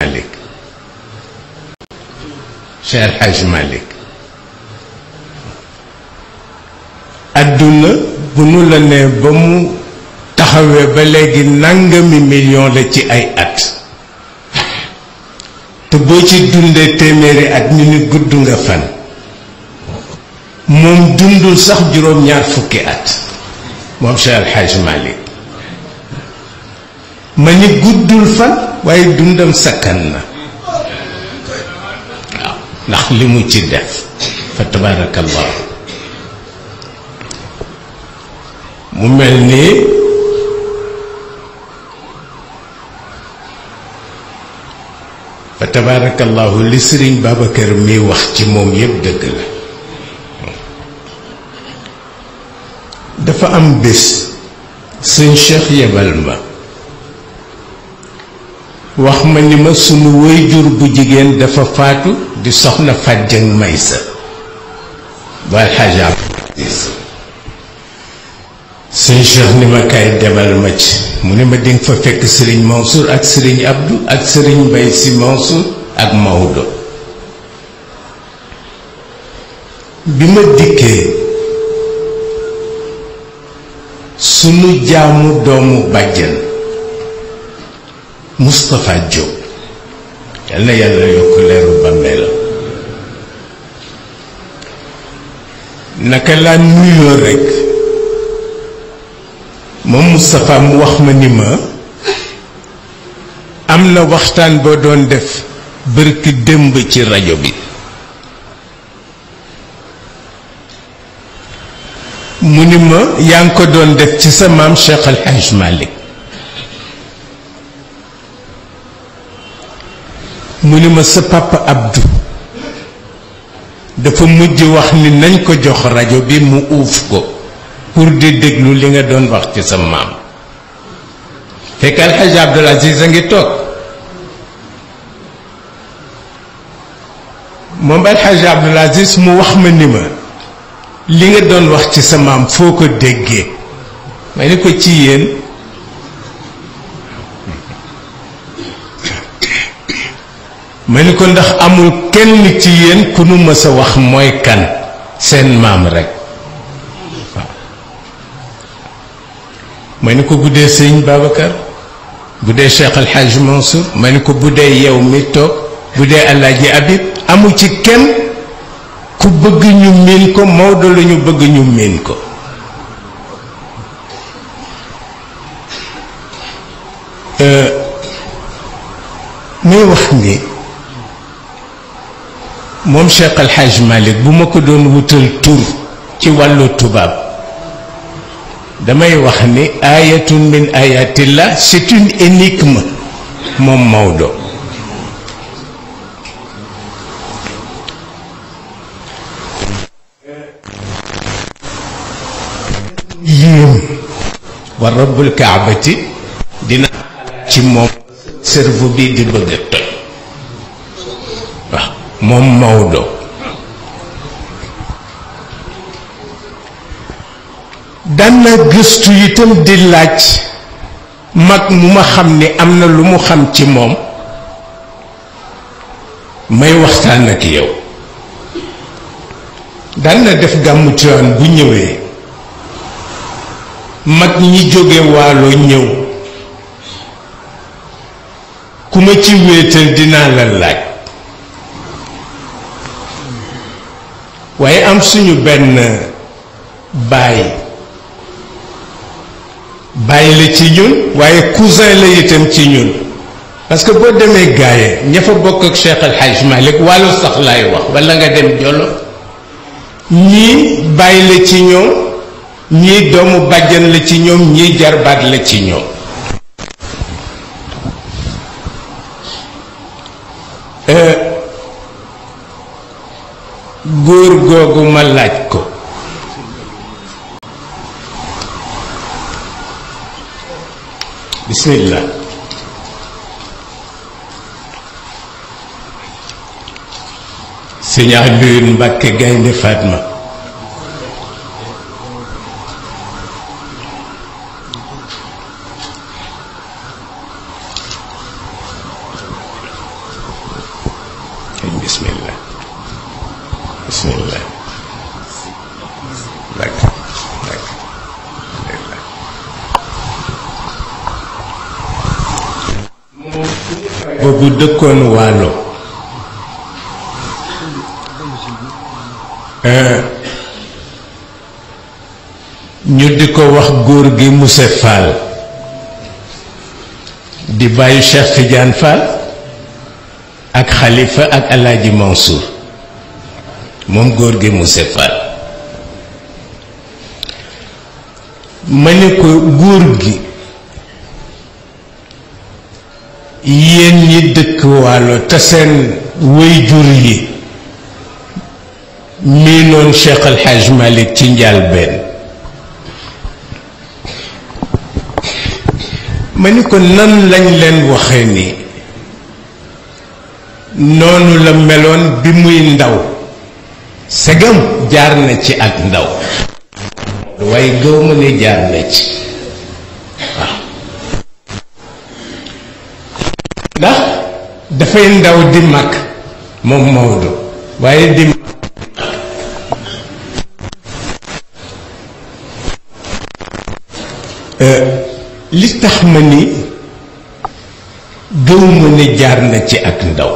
Malick Cheikh El Hadj Malick adduna bu nu la ne ba mu taxawee ba léegi nangami million la ci ay at te boo ci dundee téeméeri at ñu ni gudd nga fan moom dundul sax juróom-ñaar fukki at moom Cheikh El Hadj Malick ma ni guddul fan waaye dundam sakkan na waaw ndax li mu ci def fa tabarakallah mu mel ni fa tabarakallahu li Sëriñ Babacar mi wax ci moom yépp dëgg la dafa am bés sëñ Cheikh yebal ma wax ma ni ma sunu waajur bu jigéen dafa faatu di soxna Fàjjang Maysa ba alxajaab sëñ Cheikh ni ma kay demal ma ci mu ni ma dinga fa fekk sëriñ Mansour ak sëriñ Abdou ak sëriñ Mbay Si Mansour ak Maodo bi ma dikkee sunu jaamu doomu bàjjan Moustapha Diop yal na yàlla yokk leeru bàmmeelam naka laa nuyoo rekk moom Moustapha mu wax ma ni ma am na waxtaan boo doon def bërki démb ci rajo bi mu ni ma yaa ngi ko doon def ci sa maam Cheikh El Hadj Malick mu ni ma sa papa Abdou dafa mujj wax ni nañ ko jox rajo bi mu uuf ko pour di déglu li nga doon wax ci sa maam fekk El Hadj Abdoul Aziz a ngi toog moom El Hadj Abdoul Aziz mu wax ma ni ma li nga doon wax ci sa maam foo ko déggee ma ni ko ci yéen ma ni ko ndax amul kenn ci yéen ku nu mës a wax mooy kan seen maam rekk waaw ma ni ko bu dee sëñ Babacar bu dee Cheikh El Hadj Mansour ma ni ko bu dee yow mi toog bu dee Alaaji Habib amu ci kenn ku bëgg ñu miin ko Maodo la ñu bëgg ñu miin ko muy wax ni moom Cheikh El Hadj Malick bu ma ko doon wutal tur ci wàllu tubaab damay wax ni ayatun min ayatillah c'est une énigme moom Maodo yéem wa rabbul kaabati dina ci moom cerveau bi di bëgg a toj waaw moom Maodo daan na gëstu itam di laaj mag mu ma xam ni am na lu mu xam ci moom may waxtaan ak yow daan na def gàmmu Tiwaawan bu ñëwee mag ñi jóge waalo ñëw ku ma ci wéetal dinaa la laaj waaye am suñu benn baay la ci ñun waaye cousin la itam ci ñun parce que boo demee gaaye ña fa bokk ak Cheikh El Hadj Malick wàllu sax laay wax walla nga dem Jolo ñii baay la ci ñoom ñii doomu bàjjan la ci ñoom ñii jarbaat la ci ñoom góor googu ma laaj ko bismillah sëñ Aliou Mbàkke Gaynde Fatma bismillah bismillah d'accord boobu dëkkoon Waalo ñu di ko wax góor gi Moussa Fall di bàyyi Cheikh Tidiane Fall ak Khalifa ak Alaaji Mansour moom góor gi Moussa Fall ma ne ko góor gi yéen ñi dëkk Waalo te seen waajur yi mii noon Cheikh El Hadj Malick ci njàlbeen ma ni ko nan lañ leen waxe ni noonu la meloon bi muy ndaw segam jaar na ci ak ndaw waaye gëw ma ne jaar na ci waaw ndax dafay ndaw di mag moom Maodo waaye di li tax ma ni gëw ma ne jaar na ci ak ndaw